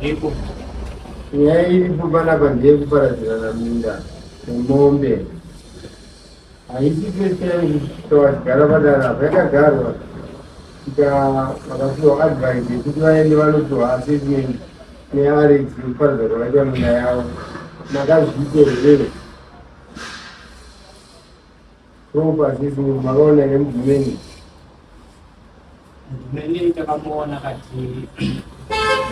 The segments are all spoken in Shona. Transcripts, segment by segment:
Iripo. Nyaya iripo panapa ndeyekuparadzirana minda nemombe. Haisi first time tawagara padare apa, yakagarwa tika vakapiwa advice yekuti vaende vanopiwa assessment neArex yekuparadza kwakaitwa minda yavo. Makazviita here? Proper assessment makaona here mudhumeni? Mudhumeni takamuona kati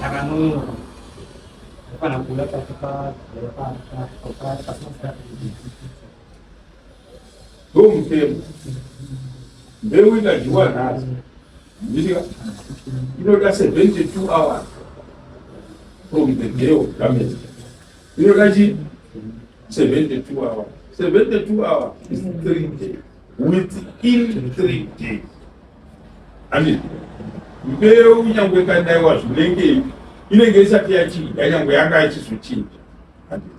takanunura. Kana kuuya katipa Ndomutemo. Mbeu ikadyiwa nhasi nditika inoda 72 hours from the day of damage. Inoda chi 72 hours. 72 hours is 3 days. Within 3 days. Handiti mbeu nyangwe ikadaiwa zvinenge inenge isati yachinja nyangwe yanga ichizochinja. Handiti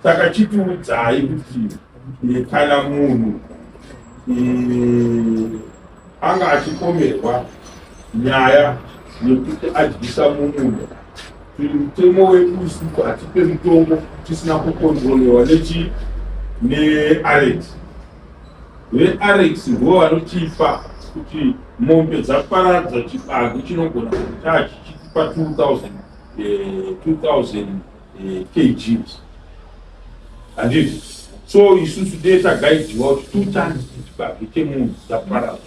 saka chitiudzai kuti kana munhu anga achipomerwa nyaya yekuti adyisa mumunda, mutemo wedu isusu hatipe mutongo tisina kukontrolewa nechi neArex. VeArex ndivo vanotipa kuti mombe dzaparadza chibage chinogona kuti chachichitipa 2000 2000 kgs, handiti? So isusu dee tagaidziwa kuti 2 tons chibage chemunhu dzaparadzwa,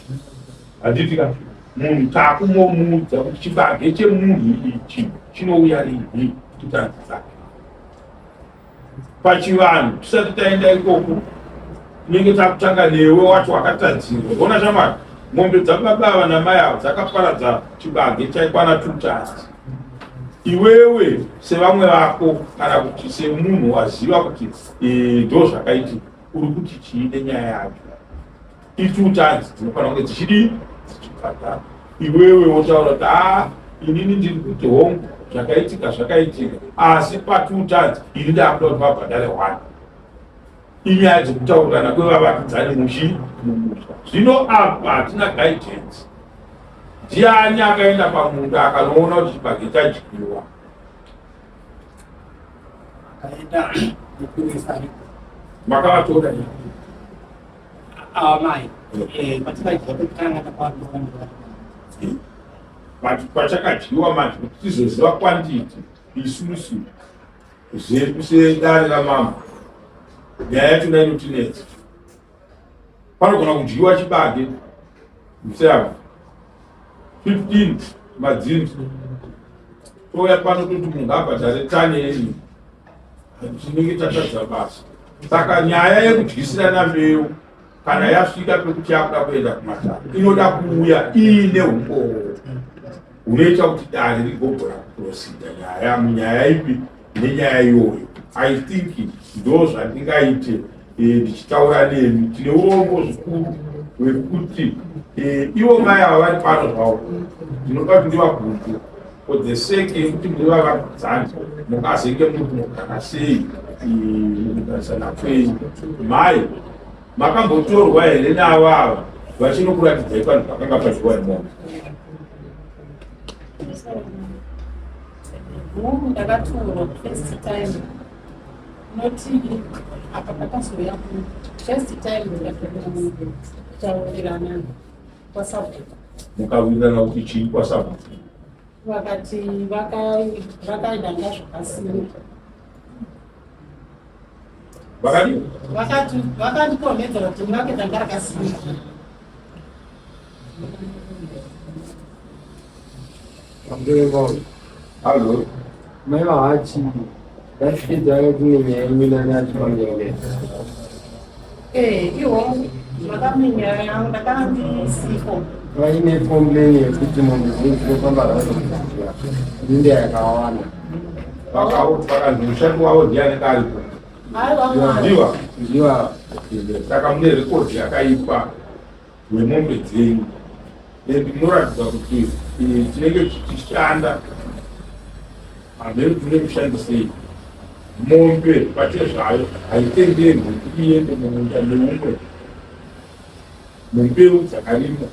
handiti ka? Munhu takumomuudza kuti chibage chemunhu ichi chinouya rini, 2 tons dzake. Pachivanhu tisati taenda ikoko, tinenge takutanga newe wacho wakatadzirwa. Ona shamwari, mombe dzababa ava namai ava dzakaparadza chibage chaikwana 2 tons. Iwewe sevamwe vako kana kuti semunhu waziva kuti ndo zvakaitika, uri kuti chii nenyaya yacho? I2 tons dzinofanira kunge dzichidii, dzichibhadhara. Iwewe wotaura kuti, "A, inini ndiri kuti hongu, zvakaitika zvakaitika, asi pa2 tons ini ndaakuda kuti vabhadhare one." Inyaya dzekutaurirana kwevavakidzani muchi mumusha. Zvino apa hatina guidance. Ndiani akaenda pamunda akanoona kuti chibage chadyiwa? Akaenda mupurisa ariko. Makavatora? Ava mai patikadya pekutanga takavatora. But pachakadyiwa manje, kuti tizoziva quantity isusu zvedu sedare ramambo, nyaya yachona inotinetsa. Panogona kudyiwa chibage museavo 15 madzinzi, touya pano toti munhu abhadhare tani yenyu, tinenge tatadza basa. Saka nyaya yekudyisirana mbeu, kana yasvika pekuti yakuda kuenda kumatare, inoda kuuya iine umbowo hunoita kuti dare rigogona kuproceeda nyaya munyaya ipi nenyaya iyoyo. I think ndo zvandingaite ndichitaura nemi. Tine urombo zvikuru hwekuti ivo mai ava vari pano zvavo. Ndinoda kuti ndivabvunze for the sake yekuti muri vavakidzani, mungazenge muri kunogara sei mukugarisana kwenyu? Mai, makambotorwa here navo ava vachinokuratidzai panhu pakanga padyiwa nemombe? Hongu, ndakatorwa first time, noti apa pakazouya first time ndakataurirana kwasabhuku. Mukawirirana kuti chii kwasabhuku? Vakati vakaidanga zvakasina. Vakadii? Vakati vakandikonhedzera kuti ndivake danga rakasina. Pamberi. Hallo. Mai vahachi ndasipedza tine nyaya yenyu nanachimanyengetera. Iwo makaminyaya yangu ndakanga ndisipo. Vaine complain yekuti mombe dzenyu dzinofamba raunokuziva minda yakawanda. Vakanzi mushandi wavo ndiani aripo? Aiwa mwana. Ndiwa? Ndiwa. Saka mune record yakaipa wemombe dzenyu, and munoratidza kuti tinenge tichishanda hamheri tine kushandisei. Mombe pachezvayo haitenderwi kuti iende mumunda meumwe mumbeu dzakarimwa.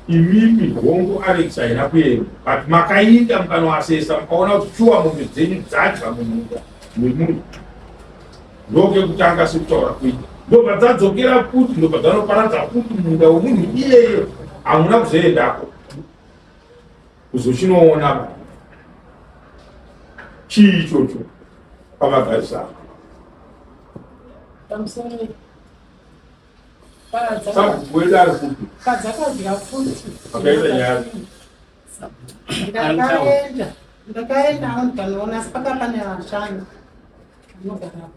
Imimi hongu Alex haina kuenda but makainda mukanoasesa mukaona kuti shuwa mombe dzenyu dzadya mumunda memunhu ndokekutanga sekutaura kuita ndobva dzadzokera futi ndobva dzanoparadza futi munda wemunhu iyeye hamuna kuzoendako kuzochinoona chii ichocho pamagarisano Pamusoro Sabhuku wedu ari kupi? Padzakadya futi. Pakaita nyaya. Ndakaenda, ndakaenda ndikanoona asi paka pane vashanu vanogarapo.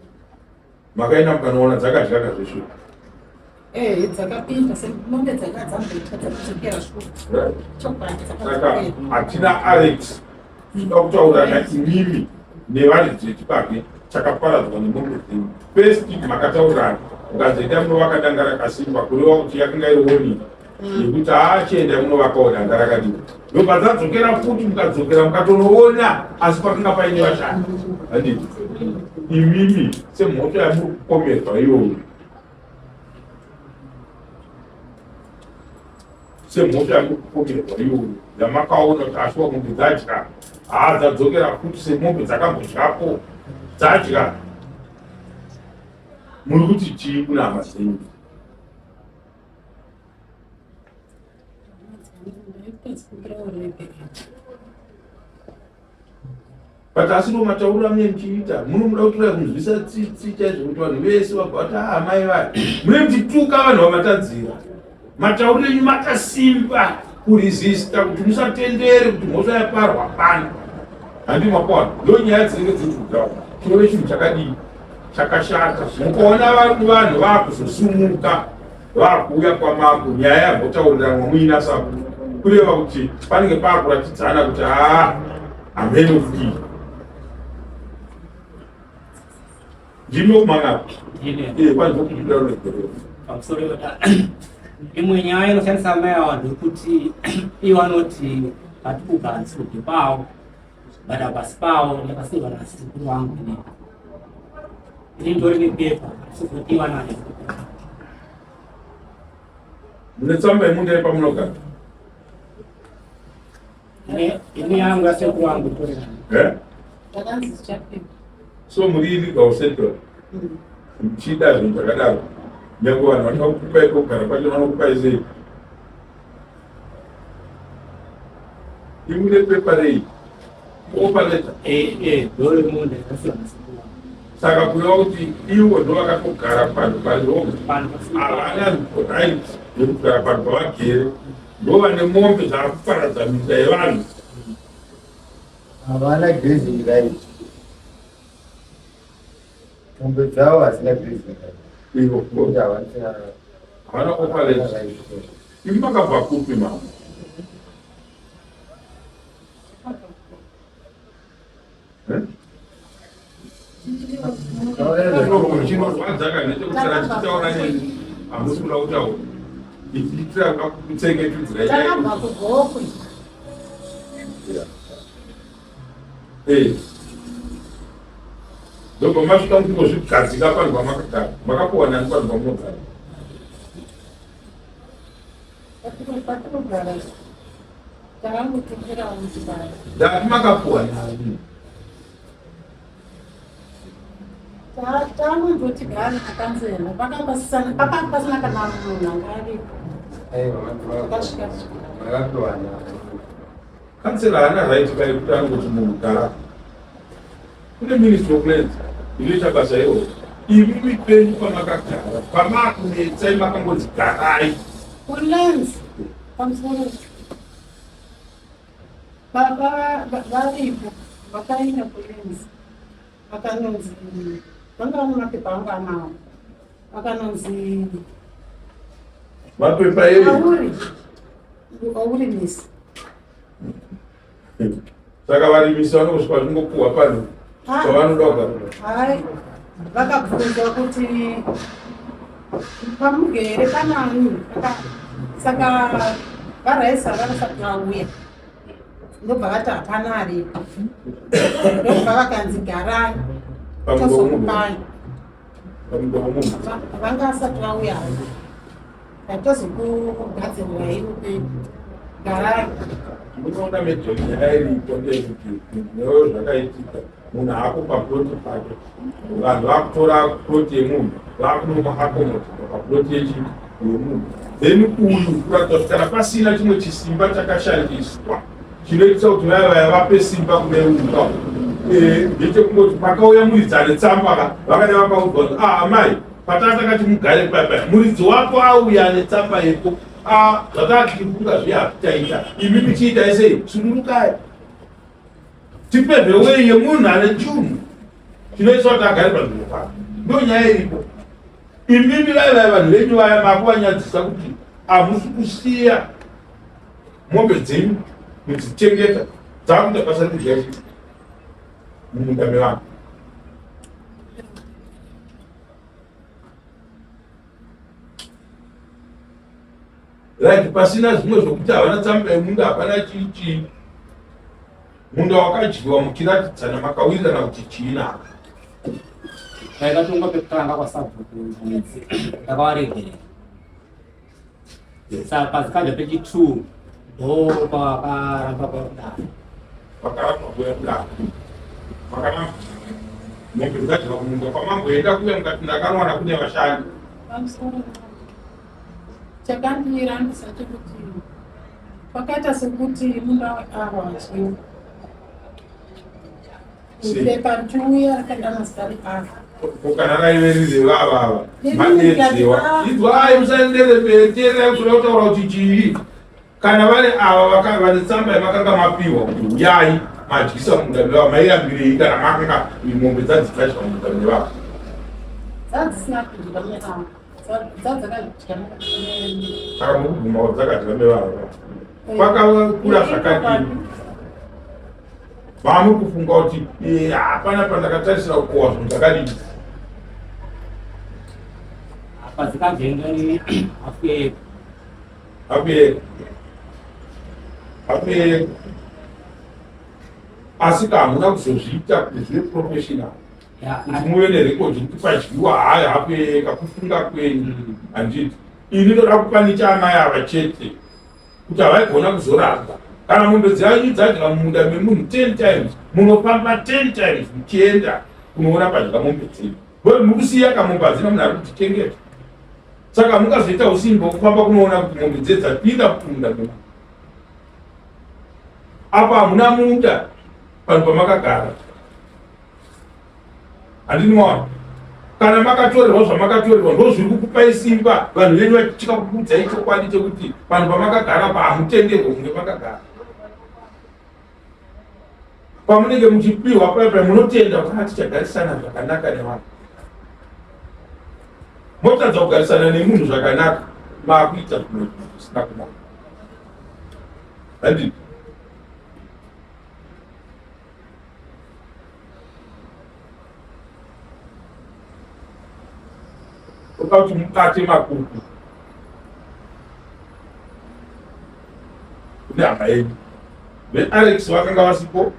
Makaenda mukanoona dzakadya kazveshuwa. Eh, dzakapinda semombe dzakadzamboita dzakadzokera shuwa. Right. Chokwadi Saka dzakadzokera. hatina Alex tinoda kutaurana imimi nevaridzi vechibage chakaparadzwa nemombe dzenyu. First makataurirana mukazoenda munovaka danga rakasimba kureva kuti yakanga iri warning yekuti haa chienda munovakawo danga rakadii. Ndobva dzadzokera futi mukadzokera mukatonoona asi pakanga paine vashandi. Handiti imimi semhosva yamuri kupomerwa iyoyo semhosva yamuri kupomerwa iyoyo yamakaona kuti ashuwa mombe dzadya haa dzadzokera futi semombe dzakambodyapo dzadya muri kuti chii kuna hama dzenyu but asi ndo matauriro amune muchiita munomuda kutora kunzwisa tsitsi chaizvo kuti vanhu vese vabva vati ah amai vaya mune muchituka vanhu vamatadzira matauriro enyu makasimba kuresista kuti musatendere kuti mhosva yaparwa pano handi makwana ndo nyaya dzinenge dziri kugawa chinove chinhu chakadii chakashata mukaona vanhu vakuzosumuka vakuuya kwamambo nyaya yambotauriranwa muina sabhuku kureva kuti panenge pakuratidzana kuti haa hameno kudii ndimi kumangapa kwanzi kuda ruregerero pamusoro pekuti imwe nyaya inoshandisa mai ava ndekuti ivo vanoti patikuga handisi pawo but hapasi pawo ndakasirwa nasekuru vangu inini ini ndori nepepa sizodiwa nayo mune tsamba yemunda yepamunogara ini yangu yasekuru vangu itori nayo Eh? Ndakanzi zichapinda. so muri illegal settled muchida zvinhu zvakadaro nyange vanhu vanoda kukupai pekugara pacho vanokupai sei imune pepa rei offer letter ndori munda yakasirwa nasekuru vangu saka kureva kuti ivo ndo vakatogara panhu pari wrong panhu pasina havana right yekugara panhu pavagere ndo vane mombe dzaakuparadza minda yevanhu Havana grazing right. Mombe dzavo hadzina grazing right. ivo Kuti havana havana offer letter right. imi makabva kupi mama Eh? Chinorwadza kana ndechekuti kana tichitaura nemi hamusi kuda kutaura ichiitira kuda kutsengetudzira Takabva kuGokwe. Eh. Ndobva masvika muchingozvigadzika panhu pamakagara makapuwa nani panhu pamunogara Patinogara takangotongerawo muchibaya. Ndati makapuwa nani? Tangondoti gare kukanzera paka pasina kana munhu anga aripo. Aiwa, Takasvika makapiwa nani? Kansela haana right kai kuti angoti munhu gara. Kune Ministry of Lands inoita basa iroro. Imimi penyu pamakagara pamakunetsai makangonzi garai. Kulands pamusoro baba varipo vakaenda kulands vakanonzi vanga vane mapepa anga anawo vakanonzi Mapepa ei. auri aurimisi Saka varimisi vanongosvika vachingopuhwa panhu pavanoda kugara. Hai, vakabvunzwa kuti pamugere panani saka varaisa vasati vauya ndobva vati hapana aripo ndobva vakanzi garai tozokupai Pamugo womunhu. Vanga vasati vauya tatozokugadzirai upenyu. Garai. Munoona medhoni nyaya iripo ndeyekuti newe zvakaitika munhu haako paploti pake vanhu vakutora ploti yemunhu vakunoma akomotwa paploti yechi yemunhu then uyu kuratidza kuti kana pasina chimwe chisimba chakashandiswa chinoitisa kuti vaya vaya vape simba kune uyu eh, ndechekungoti pakauya muridzi ane tsamba ka vakada vakaudzwa kuti ah amai pataa takati mugare paya muridzi wako auya ane tsamba yeko ah zvataa tichifunga zviya hazvichaita imi michiitai sei sudurukai tipedze wei yemunhu ane chunhu chinoisa kuti agare panzvimbo pake ndo nyaya iripo imimi vai vai vanhu venyu vaya makuvanyadzisa kuti hamusi kusiya mombe dzenyu kudzichengeta dzakuita basa rekudya chii mumunda mevanhu Right, pasina zvimwe zvokuti havana tsamba yemunda hapana chii chii munda wakadyiwa muchiratidzana makawirirana kuti chii nako Ndakatongwa pekutanga kwasabhuku mwedzi ndakawaregerera. Saka pazikadya pechi2 ndo pavakaramba kudaro. Vakaramba kuuya kudaro. Vakaramba. Mombe dzadyiwa kumunda kwamamboenda kuya mukati ndakanowana kune vashandi. Pamusoro. Chakandirambisa chekuti kwakaita sekuti munda weavo hadyiwa. Pepa richiuya rakaenda mazita avo. Ko kana raive riri vava ava madedzewa inzwai musaendere mberi teererai kuda kutaura kuti chii kana vari ava vaka vane tsamba yamakanga mapiwa kuti huyai madyisa munda mevava mairambirei kana makanga mombe dzadzidzadywa munda mevava Dzadzisina kudya neavo. Saka mukubvuma kuti dzakadya mevava kwakakura zvakadini vamwe kufunga kuti eh, hapana pandakatarisira kukohwa zvinhu zvakadini apa dzikabvenga ni hafu yedu hafu yedu hafu yedu asi ka hamuna kuzozviita kuti zvive professional kuti muve nerekodhi kuti padyiwa haya hakueka kufunga kwenyu mm. handiti ini ndoda kupanicha amai ava chete kuti havaigona kuzoramba kana mombe dzenyu dzadya mumunda memunhu ten times munofamba ten times muchienda kunoona padya mombe dzenyu boi mukusiya kamombe hadzina munhu ari kutichengeta saka mungazoita usimba wekufamba kunoona kuti mombe dze dzapinda mumunda memunhu apa hamuna munda panhu pamakagara handini maona kana makatorerwa zvamakatorerwa ndo zviri kukupai simba vanhu venyu vachityika kukuudzai chokwadi chekuti vanhu pamakagara pa hamutenderwe kunge makagara pamunenge muchipiwa paya paya munotenda kuti atichagarisana zvakanaka nevanhu motadza kugarisana nemunhu zvakanaka maakuita zvimwe zvisina kunaka handii Toda kuti mubate makuku kune hama yenyu. VeAlex vakanga vasipo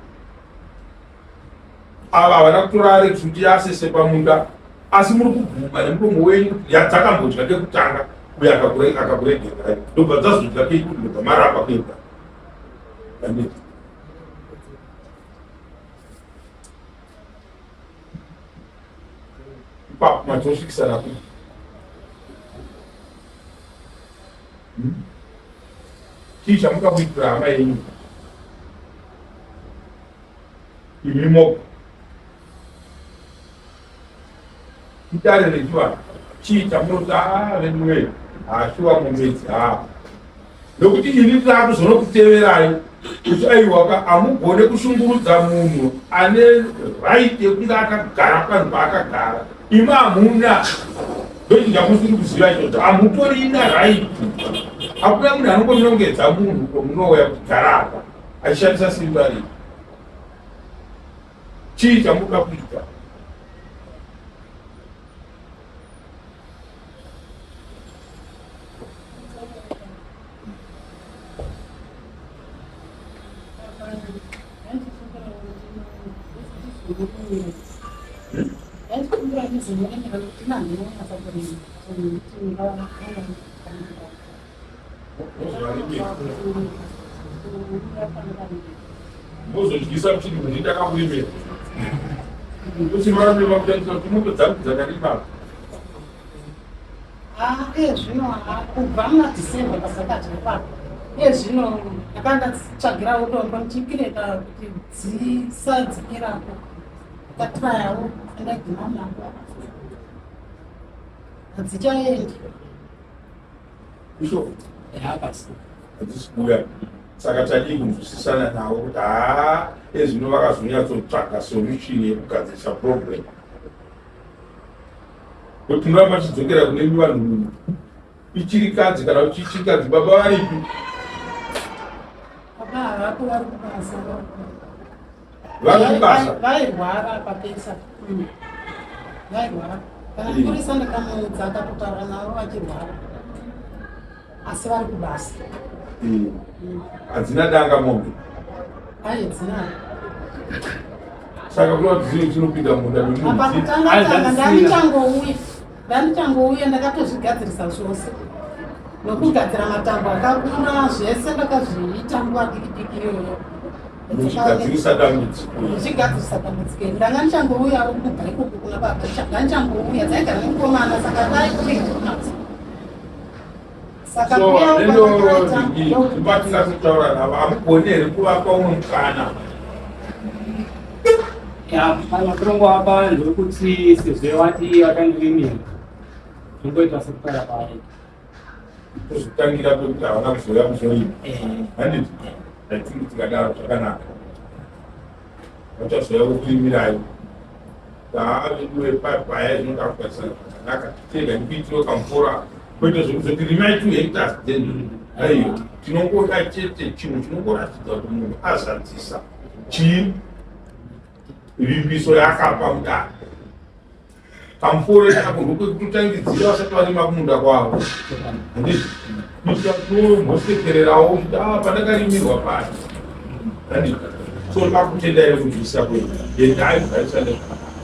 ava havana kutora Alex kuti asese pamunda asi muri kubvuma nemuromo wenyu kuti yadzakambodya kekutanga uye akakuregererai ndobva dzazodya keikuti ndobva maramba kuenda. Ipapo matosvikisana kupi? Hmm? Chii chamuka kuitira hama yenyu? Imi moga. Idare rechivanhu chii chamunoti ah veduwe hashuwa mombe idzi haa nokuti ini takuzonokuteverai kuti aiwaka hamugone kushungurudza munhu ane right yekunge akagara panhu paakagara imi hamuna ndochinja musiri kuziva ichocho hamutorina right hakuna munhu anongonongedza munhu kwemunouya kugara apa achishandisa simba rei chii chamunoda kuita Mozovarimira. Mozodyisa kuti ndini ndakakurimira. Kuti varambe vakutarisa kuti mombe dzangu dzakarima. Ah, iye zvino ah, kubva muna December pasakadya ipapo iye zvino ndakanga ndatsvagirawo dombo ndichipireka kuti dzisadzikirako ndakatrayawo andagima nako hadzichaendi. Bishop, Ya pastor. Hadzisi kuuya. Saka tadii kunzwisisana navo kuti haa ezvino vakazonyatsotsvaga solution yekugadzirisa problem. Kuti tinoramba tichidzokera kune imi vanhu ichirikadzi kana kuti ichirikadzi baba varipi? Baba havako vari kubasa. Vari kubasa. Vairwara papesa. Vairwara. Kana mupurisa ndakamuudza akatotaura navo vachirwara. Asi vari kubasa. Hadzina danga mombe. Ayi dzina. Saka kureva kuti dzine dzinopinda munda memunhu. Apa kutanga tanga ndandichangouya. Ndandichangouya ndakatozvigadzirisa zvose. Nokugadzira matambo akakura zvese ndakazviita nguva diki diki iyoyo. Muchigadzirisa dambudziko. Muchigadzirisa dambudziko iri. Ndanga ndichangouyawo kubva ikoko kuna baba. Ndanga ndichangouya dzaigara nemukomana saka dai kuenda kunadzo. Saka So kuya nendo kwandakaita kumba tingatotaura navo hamugoni here kuvapa umwe mukana. Ya, matirongo apa ndekuti sezvo wati wakandirimira zvingoitwa sekutaura kwaari. Tozotangira pekuti havana kuzouya kuzorima. Eh. Handiti? I think tikadaro zvakanaka. Vachazouya vokurimirai. Taaveduwe paya zvinoda kugarisana zvakanaka. Tega ndikuitire kamvura kwete zvekuzoti rimai 2 hectares then aiyo tinongoda chete chinhu chinongoratidza kuti munhu azadzisa chii vimbiso yaakapa mudare. Kamuforo kako ndokekutotangidzira vasati varima kumunda kwavo. Handiti? Kuitira kutombosekererawo kuti ah pandakarimirwa pasi. Handiti? So ndakutendai nekunzwisisa kwenyu. Endai mugarisane zvakanaka.